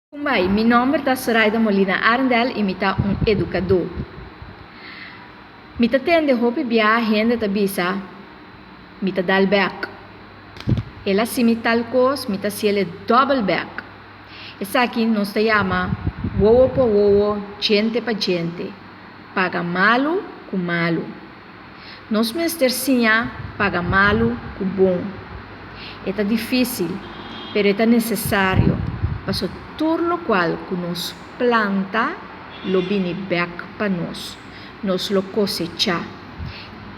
Kumbai, mi nòmber ta Soraida Molina Arendel i mi ta un edukadó. Mi ta tende hopi bia hende ta bisa, Mi ta dal bèk. El a hasi mi tal kos, mi ta hasiel e dòbel bèk. Esaki nos ta yama wowo pa wowo, djente pa djente, paga malu ku malu. Nos mester siña paga malu ku bon. E ta difísil, pero e ta nesesario, paso tur lokual ku nos planta lo bini bèk pa nos. Nos lo kosechá.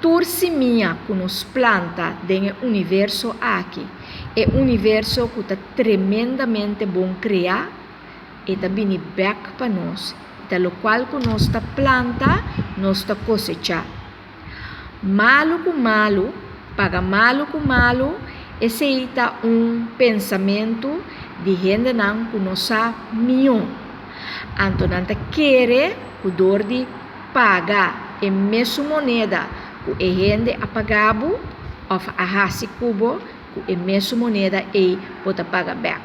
Tur simia ku nos planta den e universo aki, e universo ku ta tremendamente bon kreá, e ta bini bèk pa nos. Ta lokual ku nos ta planta, nos ta kosechá. Malu ku malu, paga malu ku malu, esei ta un pensamentu di hendenan ku no sa mihó. Anto nan ta kere ku dor di paga e mesun moneda ku e hende a paga bo òf a hasi ku bo, ku e mesun moneda ei bo ta paga bèk.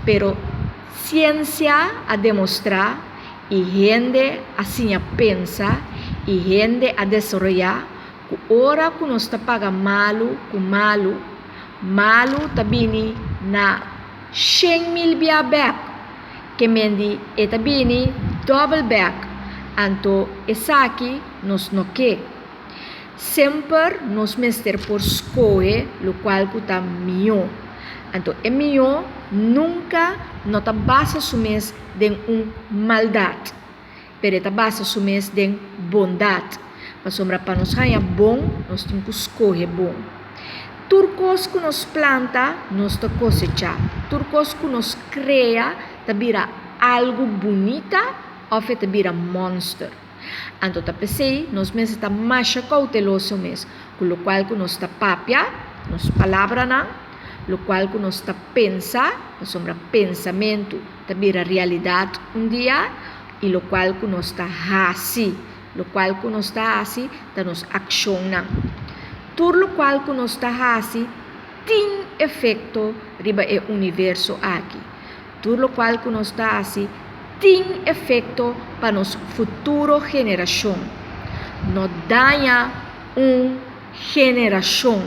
Pero siensia a demostrá i hende a siña pensa i hende a desaroyá ku ora ku nos ta paga malu ku malu, malu ta bini na 100.000 bia bèk, ke men di e ta bini dòbel bèk, anto esaki nos no ke. Semper nos mester por skohe lokual ku ta mihó. Anto e mihó nunka no ta basa su mes den un maldat, pero e ta basa su mes den bondat. Pasobra pa nos haña bon, nos tin ku skohe bon. Tur kos ku nos planta, nos ta kosechá. Tur kos ku nos krea ta bira algu bunita òf e ta bira mònster. Anto ta p'esei nos mester ta masha kouteloso mes ku lokual ku nos ta papia, nos palabranan, lokual ku nos ta pensa, pasobra pensamentu ta bira realidat un dia, i lokual ku nos ta hasi, lokual ku nos ta hasi ta nos akshonnan. Tur lokual ku nos ta hasi tin efekto riba e universo aki. Tur lokual ku nos ta hasi tin efekto pa nos futuro generashon. No daña un generashon,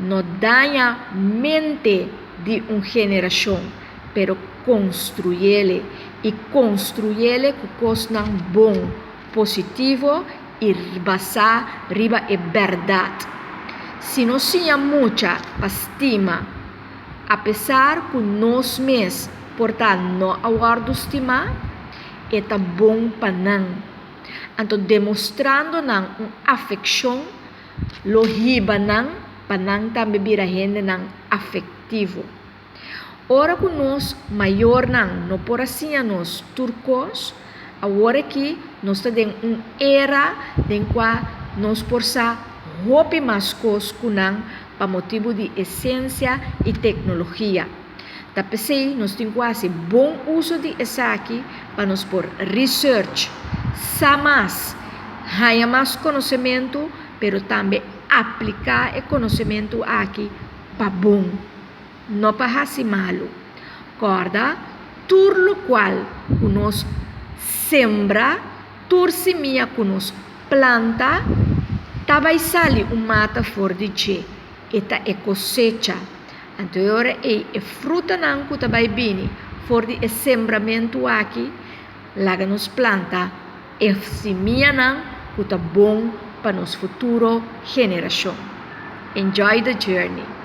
no daña mente di un generashon, pero konstruyele i konstruyele ku kosnan bon, positivo i basá riba e bèrdat. Si nos siña mucha pa stima, Apesar ku nos mes por ta no a wòrdu stimá, e ta bon pa nan. Anto demostrando nan un afekshon lo hiba nan pa nan tambe bira hendenan afektivo. Ora ku nos mayornan no por a siña nos tur kos, awor aki nos ta den un era den kua nos por sa hopi mas kos ku nan pa motibu di e siensia i teknologia. Ta p'esei nos tin ku hasi bon uso di esaki pa nos por research, sa mas, haña mas konosementu, pero tambe apliká e konosementu aki pa bon, no pa hasi malu. Kòrda, tur lokual ku nos sembra, tur simia ku nos Planta ta bai sali un mata for di dje, e ta e kosecha. Anto e ora ei e frutanan ku ta bai bini for di e sembramentu aki, laga nos planta e simianan ku ta bon pa nos futuro generashon. Enjoy the journey!